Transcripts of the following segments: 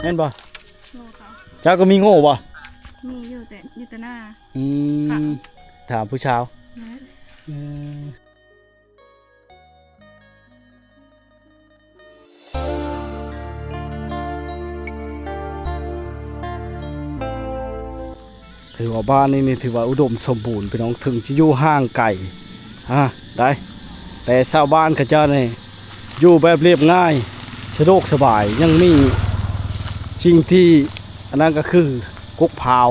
ມ່ນບໍ່? ໂງ່ເຂົາ ເຈົ້າກໍມີໂງ່ບໍ່? ມີຢູ່ ແຕ່ຢູ່ແຕ່ໜ້າ. ອືມ ຖາມຜູ້ສາວ. ເອີ ຖືວ່າບ້ານນີ້ນີ້ຖືວ່າອຸດົມສົມບູນພີ່ນ້ອງ, ເຖິງຈະຢູ່ຫ່າງໄກ ອາ ໄດ້ ແຕ່ຊາວບ້ານເຂົາເຈົ້ານີ້ຢູ່ແບບລຽບງ່າຍ ສະດວກສະບາຍ, ຍັງມີສິ່ງທີ່ ອັນນັ້ນກໍຄືກົກພ້າວ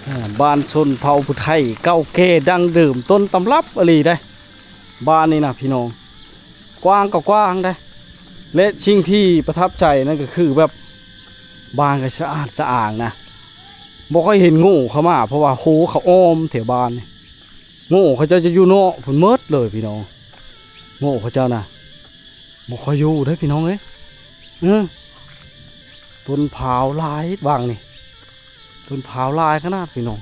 ອາ ບ້ານຊົນເຜົ່າຜູ້ໄທເກົ່າແກ່ດັ້ງເດີມ ຕົ້ນຕຳລັບອີ່ຫຼີເດ້. ບ້ານນີ້ນະພີ່ນ້ອງ ກວ້າງກໍກວ້າງເດ້ ແລະ ສິ່ງທີ່ປະທັບໃຈນັ້ນກໍຄືແບບ ບ້ານກໍສະອາດສະອ້າງນະ, ບໍ່ຄ່ອຍເຫັນໂງ່ເຂົາມາ ເພາະວ່າໂຮ່ເຂົາອ້ອມແຖວບ້ານນີ້. ໂງ່ເຂົາເຈົ້າຈະຢູ່ນອກພຸ້ນໝົດເລີຍພີ່ນ້ອງ, ໂງ່ເຂົາເຈົ້ານະ ບໍ່ຄ່ອຍຢູ່ເດ້ພີ່ນ້ອງເອີຍ. ເອີ ຕົ້ນພ້າວຫຼາຍຫວ່າງນີ້ ຕົ້ນພ້າວຫຼາຍຂະໜາດພີ່ນ້ອງ.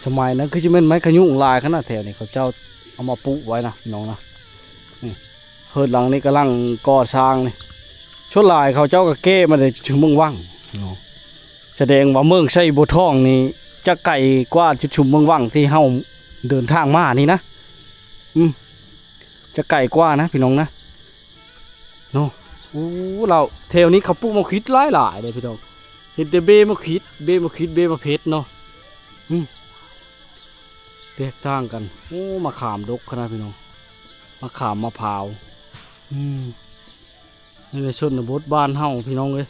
ສະໄໝນັ້ນຄືຊິແມ່ນໄມ້ຂະຍຸງຫຼາຍຂະໜາດ, ແຖວນີ້ເຂົາເຈົ້າເອົາມາປູກໄວ້ນະພີ່ນ້ອງນະ. ນີ້ ເຮືອນຫຼັງນີ້ກຳລັງກໍ່ສ້າງນີ້, ສ່ວນຫຼາຍເຂົາເຈົ້າກໍແກ່ມາແຕ່ຈຸດຊຸມເມືອງວັງເນາະ. ສະແດງວ່າເມືອງໄຊບົວທອງນີ້ຈະໄກກວ່າຈຸດຊຸມເມືອງວັງທີ່ເຮົາເດີນທາງມານີ້ນະ. ອືມ ຈະໄກກວ່ານະພີ່ນ້ອງນະ ເນາະ. ໂອ້ ລາວແຖວນີ້ເຂົາປູກໝາກຂິດຫຼາຍໆເດ້ພີ່ນ້ອງ, ເຫັນແຕ່ເບ້ໝາກຂິດ ເບ້ໝາກຂິດ ເບ້ໝາກເຜັດເນາະ. ອືມ ແຕກຕ່າງກັນ. ໂອ້ ມະຂາມດົກຂະໜາດພີ່ນ້ອງ, ມະຂາມ ມະພ້າວ. ອືມ ໃນຊົນນະບົດບ້ານເຮົາພີ່ນ້ອງເອີຍ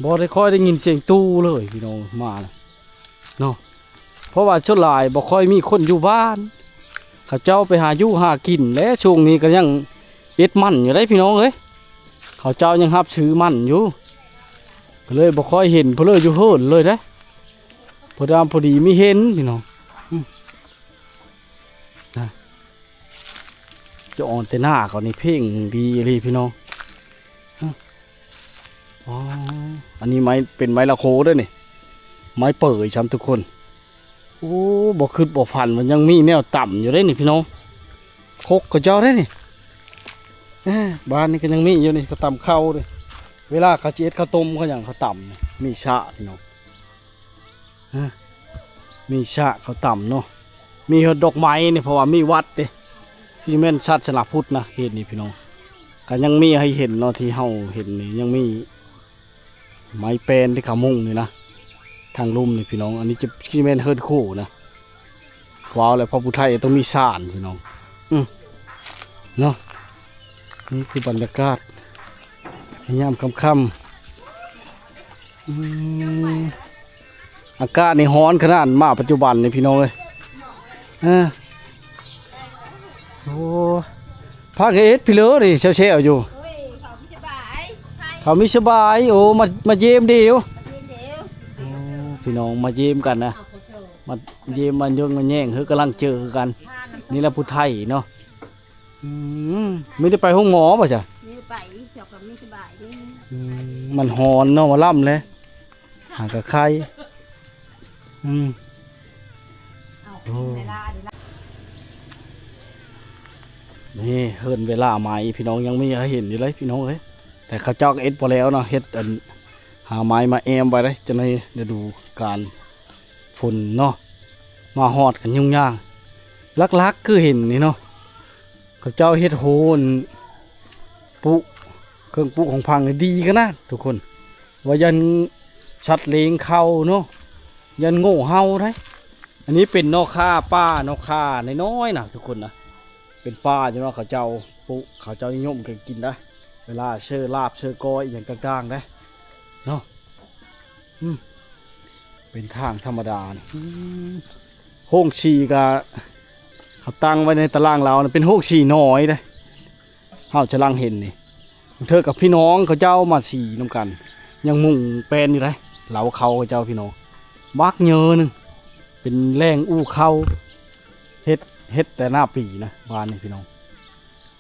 ບໍ່ໄດ້ຄ່ອຍໄດ້ຍິນສຽງຕູ້ເລີຍພີ່ນ້ອງມານະເນາະ, ເພາະວ່າສ່ວນຫຼາຍບໍ່ຄ່ອຍມີຄົນຢູ່ບ້ານ, ເຂົາເຈົ້າໄປຫາຢູ່ຫາກິນ ແລະ ຊ່ວງນີ້ກໍຍັງເອັດມັນຢູ່ເດ້ພີ່ນ້ອງເອີຍ, ເຂົາເຈົ້າຍັງຮັບຊື້ມັນຢູ່ ກໍເລີຍບໍ່ຄ່ອຍເຫັນຜູ້ເລີຍຢູ່ເຮືອນເລີຍເດ້. ພໍດາມພໍດີມີເຫັນພີ່ນ້ອງ. ອືມ ນະ ຈະອອນແຕ່ໜ້າເຂົານີ້ເພງດີອີ່ຫຼີພີ່ນ້ອງ. ອໍ ອັນນີ້ໄມ້ ເປັນໄມ້ລະໂຄເດີ້ນີ້, ໄມ້ເປີຍຊ້ຳທຸກຄົນ. ໂອ້ ບໍ່ຄິດບໍ່ຝັນວ່າຍັງມີແນວຕຳຢູ່ເດ້ນີ້ພີ່ນ້ອງ, ຄົກເຂົາເຈົ້າເດ້ນີ້. ເອີ ບ້ານນີ້ກໍຍັງມີຢູ່ນີ້, ເຂົາຕຳເຂົ້າເດ້. ເວລາເຂົາຊິເຮັດເຂົ້າຕົ້ມເຂົາຫຍັງ ເຂົາຕຳນີ້ ມີຊະພີ່ນ້ອງ. ຮະ ມີຊະເຂົາຕຳເນາະ, ມີຮອດດອກໄມ້ນີ້ ເພາະວ່າມີວັດເດ້, ທີ່ແມ່ນສາສະໜາພຸດນະ ເຂດນີ້ພີ່ນ້ອງ. ກໍຍັງມີໃຫ້ເຫັນເນາະ, ທີ່ເຮົາເຫັນນີ້ຍັງມີໄມ້ແປ້ນທີ່ເຂົາມຸງນີ້ນະ ທາງລຸ່ມນີ້ພີ່ນ້ອງ. ອັນນີ້ຈະ ທີ່ແມ່ນເຮືອນໂຄນະ. ວ້າວ ແລ້ວພະຜູ້ໄທຕ້ອງມີສານພີ່ນ້ອງ. ອືມ ເນາະ, ນີ້ຄືບັນຍາກາດໃນຍາມຄ່ຳໆ. ອືມ ອາກາດນີ້ຮ້ອນຂະໜາດມາປັດຈຸບັນນີ້ພີ່ນ້ອງເອີຍ. ເອີ ໂອ້ ພາກັນເຮັດພິເລີນີ້ແຊວໆຢູ່. ເຂົາມີສະບາຍ ເຂົາມີສະບາຍ. ໂອ້ ມາ ມາຢ້ຽມເດວ. ໂອ້ ພີ່ນ້ອງມາຢ້ຽມກັນນະ, ມາຢ້ຽມມາຍົງມາແຍງ, ເຮີກຳລັງເຈີຄືກັນ. ນີ້ແຫຼະຜູ້ໄທເນາະ. ອືມ ມີໄດ້ໄປໂຮງໝໍບໍ່ຊະ? ມີໄປ ເຈົ້າກໍມີສະບາຍເດ້. ອືມ ມັນຮ້ອນເນາະ ວ່າລຳແຫຼະ ຫາກະໄຄ. ອືມ ເອົາ ໂອ້ ເວລາເດ້ລະ. ນີ້ເຮືອນເວລາໃໝ່ພີ່ນ້ອງ, ຍັງມີໃຫ້ເຫັນຢູ່ເລີຍພີ່ນ້ອງເອີຍ. ແຕ່ເຂົາເຈົ້າກໍເຮັດບໍ່ແລ້ວເນາະ, ເຮັດອັນ ຫາໄມ້ມາແອ້ມໄວ້ເດ້, ຈະໃນລະດູການຝົນເນາະ ມາຮອດກັນຫຍຸ້ງຍາກ. ຫຼັກໆຄືເຫັນນີ້ເນາະ ເຂົາເຈົ້າເຮັດໂຮນປຸ ເຄື່ອງປຸຂອງພັງນີ້ດີຂະໜາດທຸກຄົນ, ວ່າຢ້ານສັດເລ້ງເຂົ້າເນາະ, ຢ້ານໂງ່ເຫົ່າໄດ໋. ອັນນີ້ເປັນໜໍ່ຂ່າປ່າ, ໜໍ່ຂ່ານ້ອຍໆນະທຸກຄົນນະ, ເປັນປ່າຢູ່ເນາະ. ເຂົາເຈົ້າປຸ ເຂົາເຈົ້ານິຍົມກັນກິນໄດ໋, ເວລາເຊີລາບເຊີກ້ອຍອີ່ຫຍັງຕ່າງໆໄດ໋ເນາະ. ອືມ ເປັນທາງທຳມະດານີ້. ອືມ ໂຮງສີກະ ເຂົາຕັ້ງໄວ້ໃນຕາລ່າງລາວນະ, ເປັນໂຮງສີນ້ອຍເດ້ ເຮົາຈະລັງເຫັນນີ້. ບາງເທື່ອກັບພີ່ນ້ອງເຂົາເຈົ້າມາສີນຳກັນ ຍັງມຸງແປ້ນຢູ່ເດ້. ເລົາເຂົ້າເຂົາເຈົ້າພີ່ນ້ອງ ບັກເຍີໜຶ່ງ ເປັນແຫຼ່ງອູ່ເຂົ້າ. ເຮັດ ເຮັດແຕ່ໜ້າປີນະ ບ້ານນີ້ພີ່ນ້ອງ,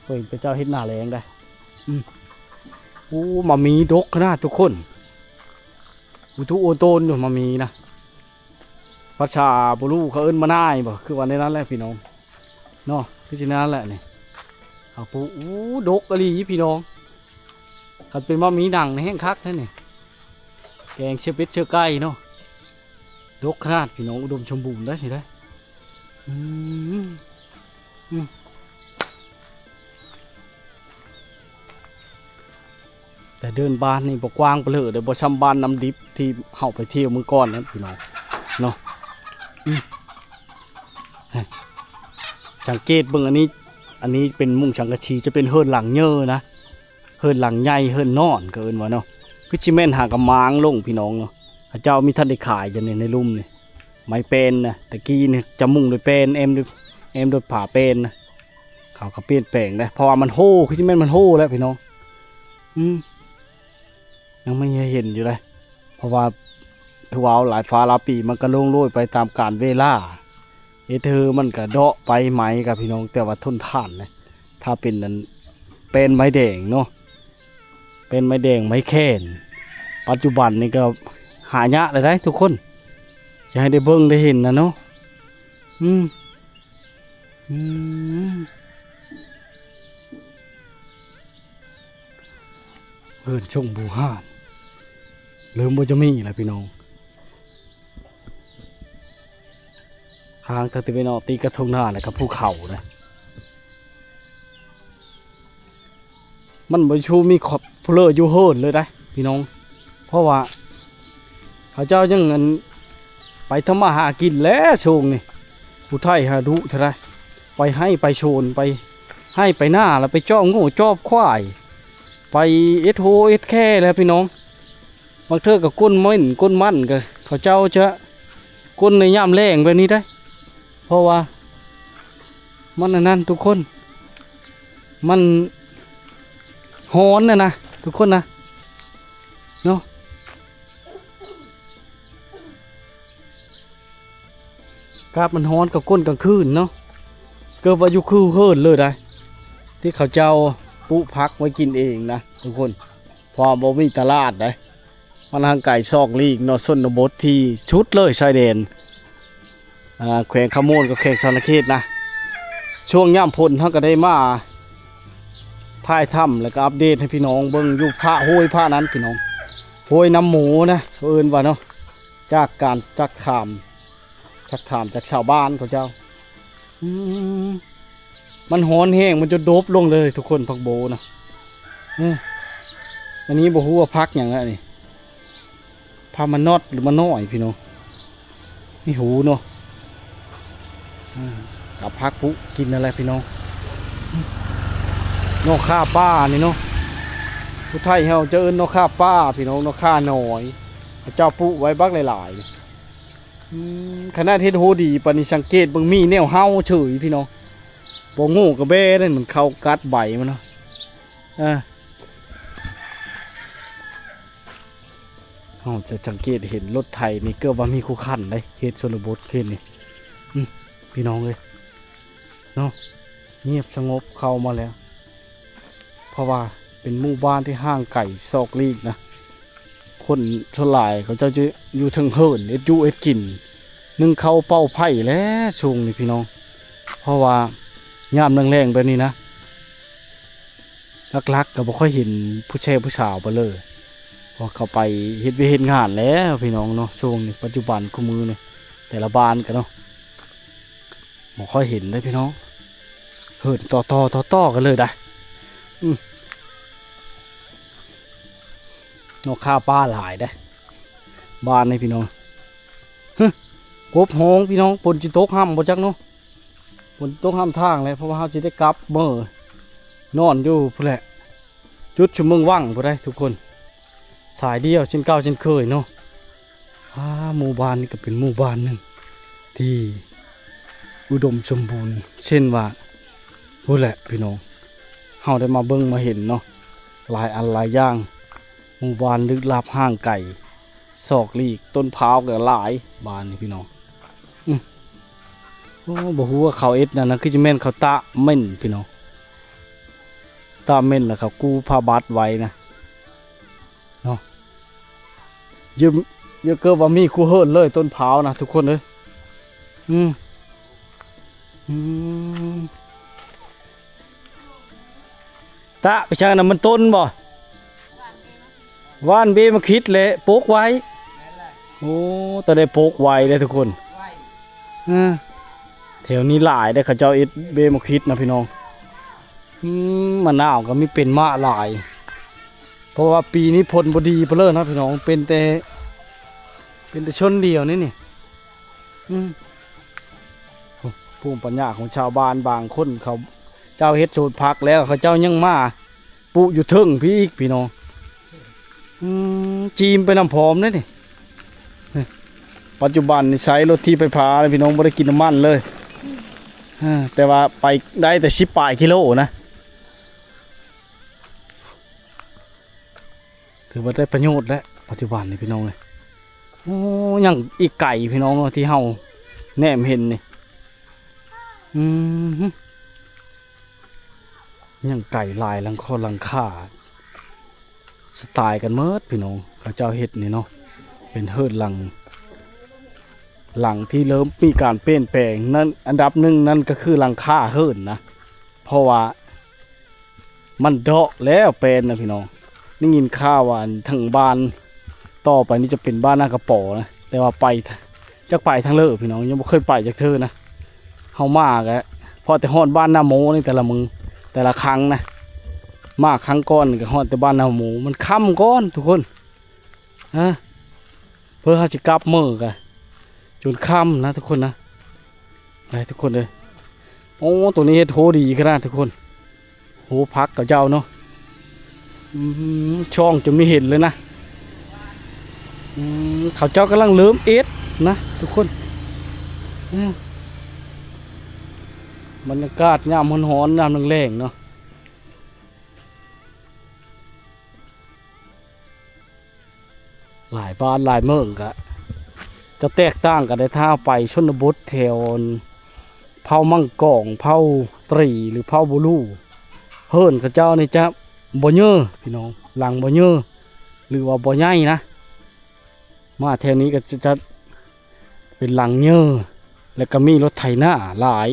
ເພິ່ນເຂົາເຈົ້າເຮັດໜ້າແລ້ງໄດ໋. ອືມ ໂອ້ ໝາກມີດົກຂະໜາດທຸກຄົນ, ອຸຕຸໂອໂຕນຢູ່ໝາກມີນະ. ພາສາບໍ່ຮູ້ເຂົາເອີ້ນໝາກນາຍບໍ່ ຄືວ່າແນວນັ້ນແຫຼະພີ່ນ້ອງເນາະ, ຄືຊິແນວນັ້ນແຫຼະນີ້. ເອົາປູ ໂອ້ ດົກອີ່ຫຼີພີ່ນ້ອງ. ຄັນເປັນໝໍ້ໝີໜັງນີ້ແຮງຄັກແທ້ນີ້ ແກງເຊຍເປັດເຊຍໄກ່ເນາະ ດົກຂະໜາດພີ່ນ້ອງ ອຸດົມສົມບູນເດ້ນີ້ເດ້. ອືມ ອືມ ແຕ່ເດີ່ນບ້ານນີ້ບໍ່ກວ້າງປານເລີເດ້ ບໍ່ຊ່ຳບ້ານນ້ຳດິບທີ່ເຮົາໄປທ່ຽວມື້ກ່ອນນັ້ນພີ່ນ້ອງເນາະ. ອືມ ສັງເກດເບິ່ງອັນນີ້ ອັນນີ້ເປັນມຸງສັງກະສີ ຈະເປັນເຮືອນຫຼັງເຍີນະ ເຮືອນຫຼັງໃຫຍ່ ເຮືອນນອນກໍເອີ້ນວ່າເນາະ. ຄືຊິແມ່ນຫາກະມ້າງລົງພີ່ນ້ອງເນາະ ເຂົາເຈົ້າມີທັນໄດ້ຂາຍຢູ່ໃນ ໃນລຸ່ມນີ້ ໄມ້ແປ້ນນະ. ແຕ່ກີ້ນີ້ຈະມຸງດ້ວຍແປ້ນ ແອ້ມດ້ວຍ ແອ້ມດ້ວຍຜ້າແປ້ນນະ. ເຂົາກໍປ່ຽນແປງເດ້ ເພາະວ່າມັນໂຮ ຄືຊິແມ່ນມັນໂຮແລ້ວພີ່ນ້ອງ. ອືມ ຍັງມີໃຫ້ເຫັນຢູ່ເດ້ ເພາະວ່າຄືວ່າຫຼາຍຟ້າຫຼາຍປີ ມັນກໍລ່ວງໂລຍໄປຕາມການເວລາ. ເຮັດເຮີມັນກະເດາະໄປ ໄມ້ກະພີ່ນ້ອງ ແຕ່ວ່າທົນທານເດ້. ຖ້າເປັນອັນແປ້ນໄມ້ແດງເນາະ ແປ້ນໄມ້ແດງ ໄມ້ແຄນ ປັດຈຸບັນນີ້ກະຫາຍາກແລ້ວໃດ໋ທຸກຄົນ ຈະໃຫ້ໄດ້ເບິ່ງໄດ້ເຫັນນະເນາະ. ອືມ ອືມ ເຮືອນຊົງບູຮານ ເລີ່ມບໍ່ຈະມີແລ້ວພີ່ນ້ອງ. ທາງທາງຕາເວັນອອກຕິດກັບທົ່ງນາ ແລ້ວກໍພູເຂົານະ ມັນບໍ່ຊູມີຄອບຜູ້ເລີຢູ່ເຮີນເລີຍໄດ໋ພີ່ນ້ອງ. ເພາະວ່າເຂົາເຈົ້າຍັງອັນໄປທຳມາຫາກິນແຫຼະຊ່ວງນີ້ ຜູ້ໄທຫາດຸເທົ່າໃດ ໄປໄຮ່ໄປສວນ ໄປໄຮ່ໄປນາ ແລ້ວໄປຈອບງົວຈອບຄວາຍ ໄປເຮັດໂຮເຮັດແຄແຫຼະພີ່ນ້ອງ. ບາງເທື່ອກໍກົ້ນເມັນກົ້ນມັນ ກໍເຂົາເຈົ້າຈະກົ້ນໃນຍາມແລ້ງແບບນີ້ໄດ໋ ເພາະວ່າມັນອັນນັ້ນທຸກຄົນ ມັນຮ້ອນນະນະທຸກຄົນນະເນາະ. ອາກາດມັນຮ້ອນກໍກົ້ນກາງຄືນເນາະ ເກີບວ່າຢູ່ຄືເຮີນເລີຍໄດ໋ ທີ່ເຂົາເຈົ້າປູກຜັກໄວ້ກິນເອງນະທຸກຄົນ ເພາະວ່າບໍ່ມີຕະຫຼາດໃດ໋. ມັນຫ່າງໄກສອກຫຼີກເນາະ ຊົນນະບົດທີ່ສຸດເລີຍ ຊາຍແດນ ອ່າ ແຂວງຄຳມ່ວນກັບແຂວງສະຫວັນນະເຂດນະ. ຊ່ວງຍາມຝົນເຮົາກໍໄດ້ມາຖ່າຍທຳ ແລ້ວກໍອັບເດດໃຫ້ພີ່ນ້ອງເບິ່ງຢູ່ພະ ຫ້ວຍພະນັ້ນພີ່ນ້ອງ ຫ້ວຍນ້ຳໝູນະ ເຂົາເອີ້ນວ່າເນາະ ຈາກການຊັກຖາມ ຊັກຖາມຈາກຊາວບ້ານເຂົາເຈົ້າ. ອືມ ມັນຮ້ອນແຮງ ມັນຈົນດົບລົງເລີຍທຸກຄົນ ຜັກໂບນະ. ເອີ ອັນນີ້ບໍ່ຮູ້ວ່າຜັກຫຍັງລະນີ້ ຜັກມະນອດຫຼືມະນ້ອຍພີ່ນ້ອງ ມີຫູເນາະ. ອືມ ກັບຜັກປຸກິນນັ້ນແຫຼະພີ່ນ້ອງ ໜໍ່ຂ່າປ່ານີ້ເນາະ ຜູ້ໄທເຮົາຈະເອີ້ນໜໍ່ຂ່າປ່າພີ່ນ້ອງ ໜໍ່ຂ່ານ້ອຍ ເຂົາເຈົ້າປຸໄວ້ບັກຫຼາຍໆ. ອືມ ຂະໜາດເຮັດໂຮດີປານນີ້ ສັງເກດເບິ່ງມີແນວເຫົ່າເສີຍພີ່ນ້ອງ ບໍ່ໂງ່ກໍແບ້ນັ້ນ ມັນເຂົ້າກັດໃບມັນເນາະ. ເອີ ເຮົາຈະສັງເກດເຫັນລົດໄຖນີ້ເກືອບວ່າມີຄູ່ຄັນເດ້ ເຂດຊົນນະບົດເຂດນີ້. ອືມ ພີ່ນ້ອງເອີຍ ເນາະ ງຽບສະຫງົບເຂົ້າມາແລ້ວ ເພາະວ່າເປັນໝູ່ບ້ານທີ່ຫ່າງໄກສອກຫຼີກນະ. ຄົນສ່ວນຫຼາຍເຂົາເຈົ້າຈະຢູ່ເທິງເຮືອນ ເຮັດຢູ່ເຮັດກິນ ໜຶ້ງເຂົ້າເປົ່າໄຟແຫຼະຊ່ວງນີ້ພີ່ນ້ອງ ເພາະວ່າຍາມແລ້ງໆແບບນີ້ນະ ຫຼັກໆກໍບໍ່ຄ່ອຍເຫັນຜູ້ແຊຜູ້ສາວປານເລີ ເພາະເຂົາໄປເຮັດວຽກເຮັດງານແລ້ວພີ່ນ້ອງເນາະ. ຊ່ວງນີ້ປັດຈຸບັນຄູ່ມື້ນີ້ ແຕ່ລະບ້ານກໍເນາະ ບໍ່ຄ່ອຍເຫັນເດ້ພີ່ນ້ອງ ເຫີນຕໍ່ໆຕໍ່ໆກັນເລີຍໄດ໋. ອືມ ນົກຂ່າປ່າຫຼາຍເດ້ບ້ານນີ້ພີ່ນ້ອງ. ຮຶ ກົບຮ້ອງພີ່ນ້ອງ ຝົນຊິຕົກຫ້ຳບໍ່ຈັກເນາະ ຝົນຕົກຫ້ຳທາງແຫຼະ ເພາະວ່າເຮົາຊິໄດ້ກັບເມືອນອນຢູ່ພຸ້ນແຫຼະ ຈຸດຊຸມເມືອງວັງພຸ້ນໃດ໋ທຸກຄົນ. ສາຍດຽວເຊັ່ນເກົ່າເຊັ່ນເຄີຍເນາະ. ອາ ໝູ່ບ້ານນີ້ກໍເປັນໝູ່ບ້ານໜຶ່ງທີ່ອຸດົມສົມບູນ ເຊັ່ນວ່າ ພຸ້ນແຫຼະພີ່ນ້ອງ ເຮົາໄດ້ມາເບິ່ງມາເຫັນເນາະ ຫຼາຍອັນຫຼາຍຢ່າງ ໝູ່ບ້ານລຶກລັບຫ່າງໄກ ສອກຫຼີກ ຕົ້ນພ້າວກໍຫຼາຍ ບ້ານນີ້ພີ່ນ້ອງ. ອື ໂອ້ ບໍ່ຮູ້ວ່າເຂົາເຮັດນັ້ນນະ ຄືຈະແມ່ນເຂົາຕາກເໝັ້ນພີ່ນ້ອງ ຕາກເໝັ້ນແລ້ວເຂົາກູ້ຜ້າບັດໄວ້ນະເນາະ. ຢູ່ ຢູ່ເກີບວ່າມີຄູ່ເຮືອນເລີຍ ຕົ້ນພ້າວນະທຸກຄົນເອີຍ. ອືມ ອືມ ຕາກໄປຈັ່ງນັ້ນມັນຕົ້ນບໍ່? ຫວ່ານເບມາຂິດ ແລະ ປົກໄວ້. ໂອ້ ຕະໄດ້ປົກໄວ້ເດ້ທຸກຄົນ. ເອີ ແຖວນີ້ຫຼາຍເດ້ ເຂົາເຈົ້າເຮັດເບມາຂິດນະພີ່ນ້ອງ. ອືມ ມະນາວກໍມີເປັນມະຫຼາຍ ເພາະວ່າປີນີ້ຝົນບໍ່ດີປານເລີຍນະພີ່ນ້ອງ. ເປັນແຕ່ ເປັນແຕ່ຊົນດຽວນີ້ນີ້. ອືມ ພູມປັນຍາຂອງຊາວບ້ານບາງຄົນ ເຂົາເຈົ້າເຮັດສວນຜັກແລ້ວ ເຂົາເຈົ້າຍັງມາ ປູກຢູ່ເທິງພີ້ອີກພີ່ນ້ອງ. ອືມ ຈີມໄປນຳພ້ອມເດ້ນີ້. ປັດຈຸບັນນີ້ໃຊ້ລົດຖີບໄຟຟ້າແລ້ວພີ່ນ້ອງ ບໍ່ໄດ້ກິນນ້ຳມັນເລີຍ. ເອີ ແຕ່ວ່າໄປໄດ້ແຕ່ສິບປາຍກິໂລນະ. ຖືວ່າໄດ້ປະໂຫຍດແລ້ວ ປັດຈຸບັນນີ້ພີ່ນ້ອງເອີຍ. ໂອ້ ຍັງອີກໄກພີ່ນ້ອງເນາະ ທີ່ເຮົາແນມເຫັນນີ້. ອືມ ຍັງໄກຫຼາຍ ຫຼັງຄອ ຫຼັງຄາສະຕາຍກັນໝົດພີ່ນ້ອງ. ເຂົາເຈົ້າເຮັດນີ້ເນາະ ເປັນເຮືອນຫຼັງ ຫຼັງທີ່ເລີ່ມມີການປ່ຽນແປງນັ້ນ ອັນດັບໜຶ່ງນັ້ນກໍຄືຫຼັງຄາເຮືອນນະ ເພາະວ່າ ມັນເດາະແລ້ວແປນນະພີ່ນ້ອງ. ໄດ້ຍິນຂ່າວວ່າທາງບ້ານຕໍ່ໄປນີ້ຈະເປັນບ້ານນາກະປໍນະ ແຕ່ວ່າໄປ ຈັກໄປທາງເລີພີ່ນ້ອງ ຍັງບໍ່ເຄີຍໄປຈັກເທື່ອນະ. ເຮົາມາກະພໍແຕ່ຮອດບ້ານນາໂມນີ້ ແຕ່ລະມື້ ແຕ່ລະຄັ້ງນະ. ມາຄັ້ງກ່ອນກໍຮອດແຕ່ບ້ານນາໂມ ມັນຄ່ຳກ່ອນທຸກຄົນ. ຮະ ເພື່ອເຮົາຊິກັບມື້ກະຈົນຄ່ຳນະທຸກຄົນນະ. ໄດ້ທຸກຄົນເອີຍ. ໂອ້ ໂຕນີ້ເຮັດໂຫດີຂະໜາດທຸກຄົນ. ໂຫ ຜັກເຂົາເຈົ້າເນາະ. ອືມ ຊ່ອງຈະມີເຫັນເລີຍນະ. ອືມ ເຂົາເຈົ້າກຳລັງເລີ່ມເຮັດນະທຸກຄົນ. ອືມ ບັນຍາກາດຍາມຮ້ອນໆ ຍາມແລ້ງໆເນາະ. ຫຼາຍບ້ານຫຼາຍເມືອງກະຈະແຕກຕ່າງກັນເດ້ ຖ້າໄປຊົນນະບົດແຖວເຜົ່າມັງກອງ ເຜົ່າຕຣີ ຫຼື ເຜົ່າບູລູ ເຮືອນເຂົາເຈົ້ານີ້ຈະບໍ່ເຍີພີ່ນ້ອງ ຫຼັງບໍ່ເຍີ ຫຼືວ່າບໍ່ໃຫຍ່ນະ. ມາແຖວນີ້ກໍຈະ ຈະເປັນຫຼັງເຍີ ແລ້ວກໍມີລົດໄຖນາຫຼາຍ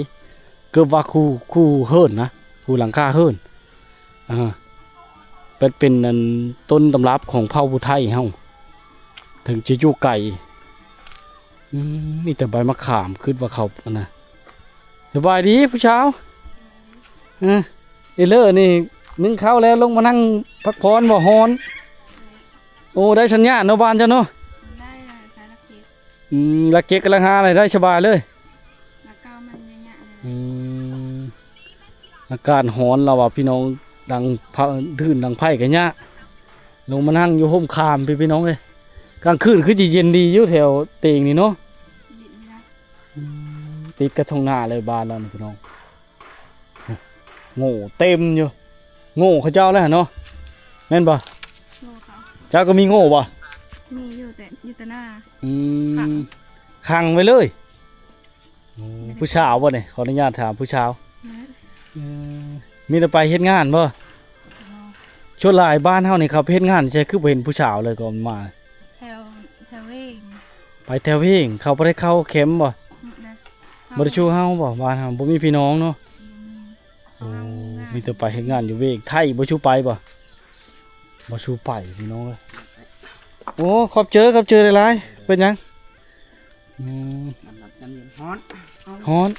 ເກືອບວ່າຄູ່ ຄູ່ເຮືອນນະ ຄູ່ຫຼັງຄາເຮືອນ. ອ່າ ເປັນ ເປັນອັນຕົ້ນຕຳລັບຂອງເຜົ່າຜູ້ໄທເຮົາ ເຖິງຈະຢູ່ໄກ. ອືມ ມີແຕ່ໃບມະຂາມ ຄິດວ່າເຂົາອັນນະ. ສະບາຍດີຜູ້ສາວ. ເອີ ເອເລີນີ້ ໜຶ້ງເຂົ້າແລ້ວ ລົງມານັ່ງພັກຜ່ອນບໍ່? ຮ້ອນ. ໂອ້ ໄດ້ສັນຍານເນາະ ບ້ານເຈົ້າເນາະ. ໄດ້ລະ ສາຍຫຼັກເຈັດ. ອືມ ຫຼັກເຈັດກຳລັງຫາໄດ້ສະບາຍເລີຍ. ຫຼັກເກົ້າມັນຍະຍະນະ. ອືມ ອາກາດຮ້ອນລະວ່າພີ່ນ້ອງ ດັງ ເອີ ຖືນດັງໄຟກະຍາກ. ລົງມານັ່ງຢູ່ຮົ່ມຄາມພີ້ ພີ່ນ້ອງເອີຍ. ກາງຄືນຄືຊິເຢັນດີຢູ່ແຖວເຕງນີ້ເນາະ. ເຢັນຢູ່ນະ. ອືມ ຕິດກັບທົ່ງນາເລີຍ ບ້ານລາວນີ້ພີ່ນ້ອງ. ໂງ່ເຕັມຢູ່. ໂງ່ເຂົາເຈົ້າແລ້ວເນາະ ແມ່ນບໍ່? ໂງ່ເຂົາ. ເຈົ້າກໍມີໂງ່ບໍ່? ມີຢູ່ ແຕ່ຢູ່ແຕ່ໜ້າ. ອືມ ຂັງ ຂັງໄວ້ເລີຍ. ໂອ້ ຜູ້ສາວບໍ່ນີ້? ຂໍອະນຸຍາດຖາມ ຜູ້ສາວ. ແມ່ນ. ເອີ ມີແຕ່ໄປເຮັດງານບໍ່? ບໍ່. ສ່ວນຫຼາຍບ້ານເຮົານີ້ ເຂົາໄປເຮັດງານໃສ ຄືບໍ່ເຫັນຜູ້ສາວເລີຍ ກ່ອນມາ? ແຖວ ແຖວເວງ. ໄປແຖວເວງ. ເຂົາບໍ່ໄດ້ເຂົ້າແຄມບໍ່? ອືມ ນະ. ບໍ່ໄດ້ສູ່ເຮົາບໍ່? ບ້ານເຮົາບໍ່ມີພີ່ນ້ອງເນາະ. ບໍ່ມີ. ໂອ້ ມີແຕ່ໄປເຮັດງານຢູ່ເວງ. ໄທບໍ່ສູ່ໄປບໍ່? ບໍ່ສູ່ໄປພີ່ນ້ອງເອີຍ. ໂອ້ ຂອບເຈີ ຂອບເຈີຫຼາຍໆ. ເປັນຫຍັງ? ອືມ ນ້ຳ ນ້ຳເຢັນ ຮ້ອນ ຮ້ອນ.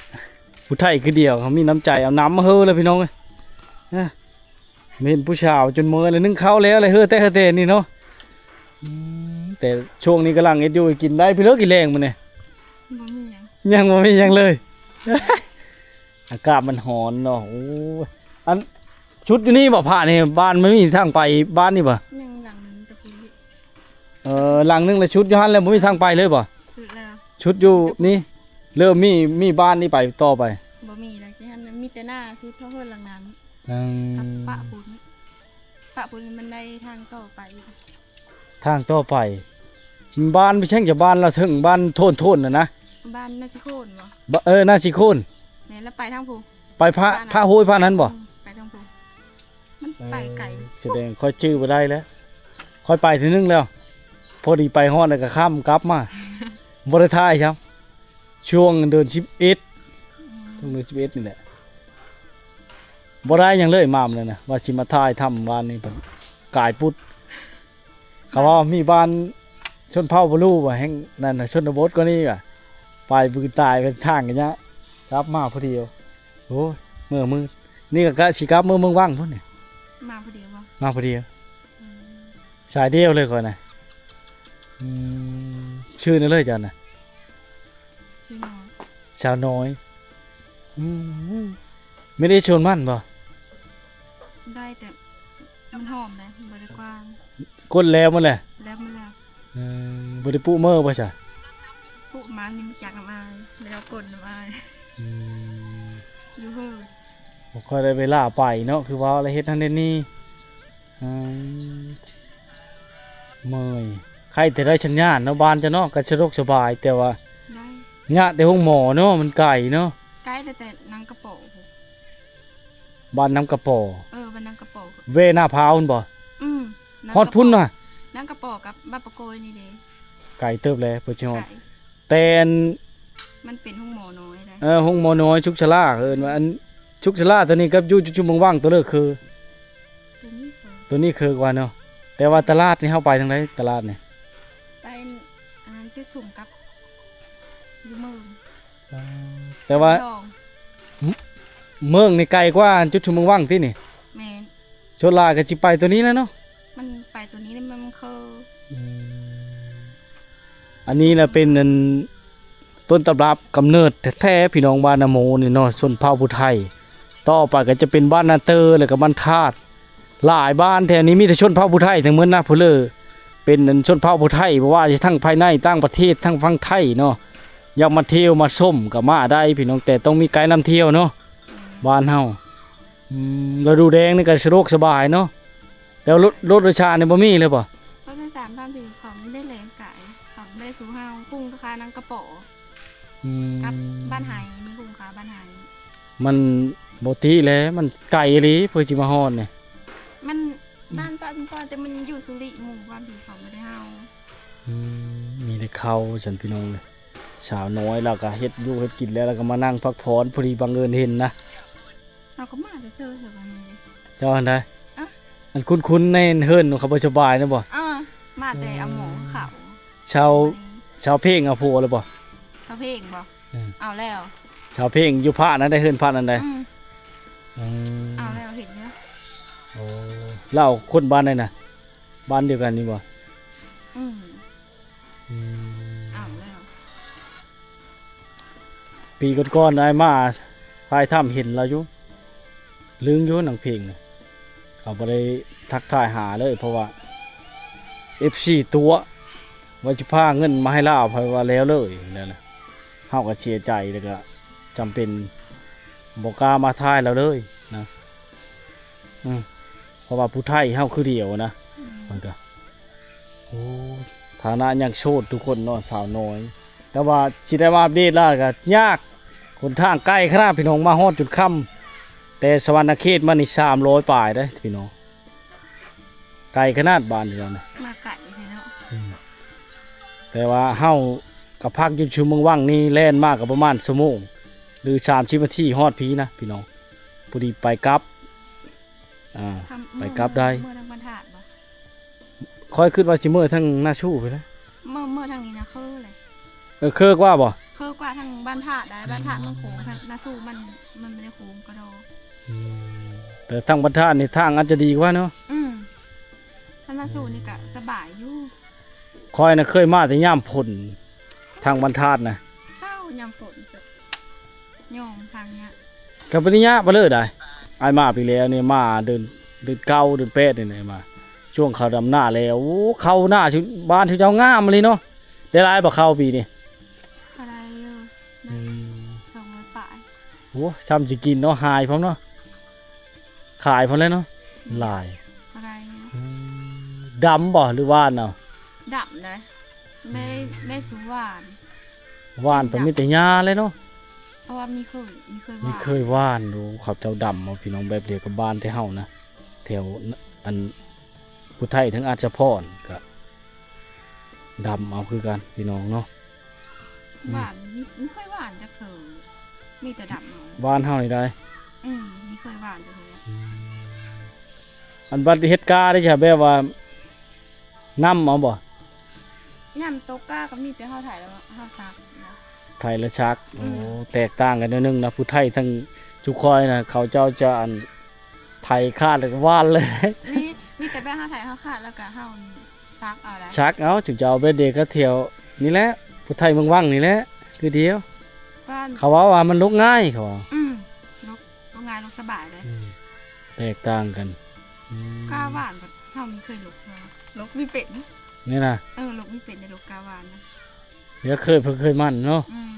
ຜູ້ໄທຄືດຽວ ເຂົາມີນ້ຳໃຈ ເອົານ້ຳມາເຮີແລ້ວພີ່ນ້ອງເອີຍ. ເຫັນຜູ້ສາວຈົນເມີແລ້ວ ໜຶ້ງເຂົ້າແລ້ວ ແລ້ວເຮີແຕ່ ເຮີແຕ່ນີ້ເນາະ. ອືມ ແຕ່ຊ່ວງນີ້ກຳລັງເຮັດຢູ່ເຮັດກິນ ໄດ້ພີ້ເລີກອີແລງມື້ນີ້. ບໍ່ມີຫຍັງ. ຍັງບໍ່ມີຫຍັງເລີຍ. ອາກາດມັນຮ້ອນເນາະ. ໂອ້ຍ ອັນ ຊຸດຢູ່ນີ້ບໍ່? ພະນີ້ ບ້ານມັນມີທາງໄປບ້ານນີ້ບໍ່? ຍັງຫຼັງໜຶ່ງແຕ່ພຸ້ນ. ເອີ ຫຼັງໜຶ່ງແລ້ວຊຸດຢູ່ຫັ້ນແລ້ວ ບໍ່ມີທາງໄປເລີຍບໍ່? ຊຸດແລ້ວ. ຊຸດຢູ່ນີ້ ເລີ່ມມີ ມີບ້ານນີ້ໄປຕໍ່ໄປ? ບໍ່ມີແລ້ວ ທີ່ຫັ້ນມີແຕ່ໜ້າຊຸດເທົ່າເຮືອນຫຼັງນັ້ນ. ອືມ ກັບປະພຸ້ນ ປະພຸ້ນມັນໄດ້ທາງຕໍ່ໄປ. ທາງຕໍ່ໄປ ບ້ານໄປເຊິ່ງຈາກບ້ານລາວເຖິງບ້ານໂທນໂທນນະນະ. ບ້ານນາຊິໂຄນບໍ່? ບ- ເອີ ນາຊິໂຄນ. ແມ່ນ ລະໄປທາງພຸ້ນ. ໄປພະ ພະໂຮຍພະນັ້ນບໍ່? ອືມ ໄປທາງພຸ້ນ. ມັນໄປໄກ. ເອີ ສະແດງຂ້ອຍຈື່ບໍ່ໄດ້ແລ້ວ. ຂ້ອຍໄປເທື່ອໜຶ່ງແລ້ວ. ພໍດີໄປຮອດແລ້ວກໍຄ່ຳກັບມາ. ບໍ່ໄດ້ຖ່າຍຊ້ຳ. ຊ່ວງເດືອນສິບເອັດ ອືມ ຊ່ວງເດືອນສິບເອັດນີ້ແຫຼະ ບໍ່ໄດ້ຫຍັງເລີຍ ມາມື້ນັ້ນນະ ວ່າຊິມາຖ່າຍທຳວານນີ້ ເພິ່ນກາຍປຸດ. ເອົາເວົ້າມີບ້ານຊົນເຜົ່າບໍ່ຮູ້ວ່າແຫ່ງນັ້ນ ຊົນນະບົດກວ່ານີ້ວ່າ ໄປບຶງຕາຍເປັນທາງກະຍະ ກັບມາຜູ້ດຽວ. ໂອ້ຍ ເມື່ອມື້ນີ້ກະ ກະຊິກັບເມືອເມືອງວັງພຸ້ນນີ້. ມາຜູ້ດຽວບໍ່? ມາຜູ້ດຽວ. ອືມ ສາຍດຽວເລີຍຂ້ອຍນະ. ອືມ ຊື່ນັ້ນເລີຍເຈົ້ານະ? ຊື່ນ້ອຍ. ສາວນ້ອຍ. ອືມ ແມ່ນໄດ້ຊົນມັນບໍ່? ໄດ້ ແຕ່ມັນຫອມນະ ບໍ່ໄດ້ກວ້າງ. ກົ້ນແລ້ວໝົດແລ້ວ? ແລ້ວໝົດແລ້ວ. ອືມ ບໍ່ໄດ້ປຸເມີບໍ່ຊະ? ປຸມານີ້ມັນຈັກນຳອາຍ ແລ້ວກົ້ນນຳອາຍ. ອືມ ຢູ່ເຮີ ບໍ່ຄ່ອຍໄດ້ເວລາໄປເນາະ ຄືວ່າລະເຮັດຫັ້ນເຮັດນີ້. ອືມ ເມື່ອຍ ໃຄແຕ່ໄດ້ສັນຍານເນາະ ບ້ານເຈົ້າເນາະ ກະສະດວກສະບາຍ ແຕ່ວ່າ ໄດ້ ຍະແຕ່ໂຮງໝໍເນາະ ມັນໄກເນາະ. ໄກ ແຕ່ນາງກະປໍ ບ້ານນາງກະປໍ. ເອີ ບ້ານນາງກະປໍ ແວ່ໜ້າພາວພຸ້ນບໍ່? ອືມ ຮອດພຸ້ນນະ? ນາງກະປໍກັບບ້ານປະໂກຍນີ້ເດ້. ໄກເຕີບແຫຼະ ເພິ່ນຊິຮອດ ໄກ ແຕ່ອັນ ມັນເປັນໂຮງໝໍນ້ອຍໃດ. ເອີ ໂຮງໝໍນ້ອຍ ສຸກສາລາ ເອີ້ນວ່າອັນ ສຸກສາລາໂຕນີ້ກັບຢູ່ຈຸດຊຸມເມືອງວັງ ໂຕເລີກຄື ໂຕນີ້ຄື ໂຕນີ້ຄືກວ່າເນາະ. ແຕ່ວ່າຕະຫຼາດນີ້ເຮົາໄປທາງໃດ? ຕະຫຼາດນີ້ ໄປອັນນັ້ນ ຈຸດຊຸມກັບຢູ່ເມືອງ. ແຕ່ວ່າ ສຳໂຮງ ເມືອງນີ້ໄກກວ່າຈຸດຊຸມເມືອງວັງຕິນີ້? ແມ່ນ. ສ່ວນຫຼາຍກະຊິໄປໂຕນີ້ແຫຼະເນາະ. ມັນໄປໂຕນີ້ແລ້ວມັນຄື ອືມ ອັນນີ້ນະເປັນອັນ ຕົ້ນຕຳລັບກຳເນີດແທ້ໆ ພີ່ນ້ອງ ບ້ານນາໂມນີ້ເນາະ ຊົນເຜົ່າຜູ້ໄທ. ຕໍ່ໄປກະຈະເປັນບ້ານນາເຕີ ແລ້ວກະບ້ານທາດ. ຫຼາຍບ້ານແຖວນີ້ມີແຕ່ຊົນເຜົ່າຜູ້ໄທທັງໝົດນະ ຜູ້ເລີເປັນອັນຊົນເຜົ່າຜູ້ໄທ ບໍ່ວ່າຈະທັງພາຍໃນຕ່າງປະເທດ ທັງຝັ່ງໄທເນາະ ຢາກມາທ່ຽວມາຊົມກະມາໄດ້ພີ່ນ້ອງ ແຕ່ຕ້ອງມີໄກນຳທ່ຽວເນາະ ບ້ານເຮົາ. ອືມ ລະດູແລ້ງນີ້ກະສະດວກສະບາຍເນາະ. ແລ້ວລົດ ລົດໂດຍສານນີ້ບໍ່ມີເລີຍບໍ່? ລົດໂດຍສານບ້ານພີ່ເຂົາບໍ່ໄດ້ແລ່ນໄກ ເຂົາບໍ່ໄດ້ສູ່ເຮົາ ກຸ້ງຄານາງກະປໍ ອືມ ກັບບ້ານໄຮ ມີກຸ້ງຄາບ້ານໄຮ. ມັນບໍ່ຕິແຫຼະ ມັນໄກອີ່ຫຼີ ເພື່ອຊິມາຮອດນີ້ ມັນ ອືມ ບ້ານເຈົ້າ ແຕ່ມັນຢູ່ສຸລິໝູ່ ບ້ານພີ່ເຂົາບໍ່ໄດ້ເຮົາ. ອືມ ມີແຕ່ເຂົ້າຊັ້ນພີ່ນ້ອງເອີຍ. ສາວນ້ອຍລາວກະເຮັດຢູ່ເຮັດກິນແລ້ວ ລາວກະມານັ່ງພັກຜ່ອນ ພໍດີບັງເອີນເຫັນນະ. ເຮົາກະມາແຕ່ເຕີແຖວນີ້ເດ້. ເຈົ້າອັນໃດ? ອະ ອັນຄຸ້ນໆ ໃນເຮືອນເຂົາບໍ່ສະບາຍນະບໍ່? ເອີ ມາແຕ່ເອົາໝໍເຂົ້າ. ສາວ ສາວເພັງເອົາຜົວແລ້ວບໍ່? ສາວເພັງບໍ່? ອືມ ເອົາແລ້ວ. ສາວເພັງຢູ່ພາກນັ້ນໃດ ເຮືອນພາກນັ້ນໃດ? ອືມ ອືມ ເອົາແລ້ວ ເຫັນຢູ່. ໂອ້ ລາວຄົນບ້ານໃດນະ? ບ້ານດຽວກັນນີ້ບໍ່? ອືມ ອືມ ເອົາແລ້ວ. ປີກ່ອນໆ ອ້າຍມາຖ່າຍທຳເຫັນລາວຢູ່ ລຶ້ງຢູ່ນາງເພັງນະ. ເຂົາບໍ່ໄດ້ທັກທາຍຫາເລີຍ ເພາະວ່າເອັຟຊີຕົວະ ວ່າຊິພາເງິນມາໃຫ້ລາວ ເພິ່ນວ່າແລ້ວເລີຍແນວນັ້ນ. ເຮົາກະເສຍໃຈ ແລ້ວກະຈຳເປັນບໍ່ກ້າມາຖ່າຍລາວເລີຍນະ. ອືມ ເພາະວ່າຜູ້ໄທເຮົາຄືດຽວນະ. ອືມ ມັນກະ ໂອ້ ຖານະຍັງໂສດທຸກຄົນເນາະ ສາວນ້ອຍ. ແຕ່ວ່າຊິໄດ້ມາອັບເດດລາວກະຍາກ ຫົນທາງໄກຂະໜາດພີ່ນ້ອງ ມາຮອດຈົນຄ່ຳ ແຕ່ສະຫວັນນະເຂດມານີ້ສາມຮ້ອຍປາຍເດ້ພີ່ນ້ອງ ໄກຂະໜາດບ້ານເຮົານະ. ມາໄກແທ້ເນາະ. ອືມ ແຕ່ວ່າເຮົາກະພັກຢູ່ຊຸມເມືອງວັງນີ້ ແລ່ນມາກະປະມານຊົ່ວໂມງ ຫຼື ສາມສິບນາທີຮອດພີ້ນະພີ່ນ້ອງ ພໍດີໄປກັບ. ອ່າ ໄປກັບໄດ້. ເມືອທາງບ້ານທາດບໍ່? ຂ້ອຍຄິດວ່າຊິເມືອທາງນາຊູພຸ້ນແຫຼະ. ເມືອ ເມືອທາງນີ້ນະ ເຄີແຫຼະ. ເອີ ເຄີກວ່າບໍ່? ເຄີກວ່າທາງບ້ານທາດໄດ໋. ອືມ ບ້ານທາດມັນໂຄ້ງ ທາງນາຊູມັນ ມັນບໍ່ໄດ້ໂຄ້ງກະດອກ. ອືມ ແຕ່ທາງບ້ານທາດນີ້ທາງອາດຈະດີກວ່າເນາະ. ອືມ ທາງນາຊູນີ້ກະສະບາຍຢູ່. ຂ້ອຍນະເຄີຍມາແຕ່ຍາມຝົນ ທາງບ້ານທາດນະ. ເສົ້າຍາມຝົນ ຍອມທາງຍາກ ກະບໍ່ໄດ້ຍາກປານເລີຍໄດ໋. ອ້າຍມາປີແລ້ວນີ້ ມາເດືອນ ເດືອນເກົ້າ ເດືອນແປດນີ້ແຫຼະມາ ຊ່ວງເຂົ້າດຳນາແລ້ວ. ໂອ້ ເຂົ້ານາ ບ້ານເຈົ້າງາມອີ່ຫຼີເນາະ. ໄດ້ຫຼາຍບໍ່ເຂົ້າປີນີ້? ກະໄດ້ຢູ່. ອືມ ສອງຮ້ອຍປາຍ. ໂອ້ ຊ່ຳຊິກິນເນາະ ຫາຍພ້ອມເນາະ ຂາຍພ້ອມແລ້ວເນາະ. ອືມ ຫຼາຍ. ກະໄດ້ຢູ່. ອືມ ດຳບໍ່ ຫຼື ຫວ່ານເອົາ? ດຳເດ້. ແມ່ ອືມ ແມ່ສູ່ຫວ່ານ ຫວ່ານເພິ່ນມີແຕ່ຫຍ້າເລີຍເນາະ. ເພາະວ່າມີເຄີຍ ມີເຄີຍຫວ່ານ ມີເຄີຍຫວ່ານ. ໂອ້ ເຂົາເຈົ້າດຳເອົາພີ່ນ້ອງ ແບບດຽວກັບບ້ານແຖວເຮົານະ ແຖວອັນ ຜູ້ໄທທາງອັດສະພອນກະດຳເອົາຄືກັນພີ່ນ້ອງເນາະ. ອືມ ຫວ່ານ ມີ ມີເຄີຍຫວ່ານຈັກເທື່ອ ມີແຕ່ດຳເອົາ. ບ້ານເຮົານີ້ໄດ໋. ອືມ ມີເຄີຍຫວ່ານຈັກເທື່ອ. ອືມ ອັນບັດເຮັດກາໄດ້ຊະ ແບບວ່າ ນຳເອົາບໍ່? ຍາມຕົກກາກໍມີແຕ່ເຮົາໄຖແລ້ວເຮົາຊັກນະ ໄຖແລ້ວຊັກ. ອືມ ໂອ້ ແຕກຕ່າງກັນແນວໜຶ່ງນະ ຜູ້ໄທທັງຈຸຄອຍນະ ເຂົາເຈົ້າຈະ ອັນ ໄຖຄາດແລ້ວກໍຫວ່ານເລີຍ. ມີ ມີແຕ່ແບບເຮົາໄຖເຮົາຄາດແລ້ວກໍເຮົາ ຊັກເອົາໄດ໋ ຊັກເອົາ. ຈຸເຈົ້າເບັດເດກໍແຖວນີ້ແຫຼະ ຜູ້ໄທເມືອງວັງນີ້ແຫຼະ ຄືດຽວ. ເຂົາເວົ້າວ່າມັນຫຼົກງ່າຍ ເຂົາວ່າ. ອືມ ຫຼົກ ຫຼົກງ່າຍ ຫຼົກສະບາຍເລີຍ. ອືມ ແຕກຕ່າງກັນ. ອືມ ກາຫວ່ານ ເຮົາມີເຄີຍຫຼົກ ຫຼົກມີເປັນນີ້ນະ. ເອີ ຫຼົກມີເປັນ ແຕ່ຫຼົກກາຫວ່ານນະ ດຽວເຄີຍ ເພິ່ນເຄີຍໝັ່ນເນາະ. ອືມ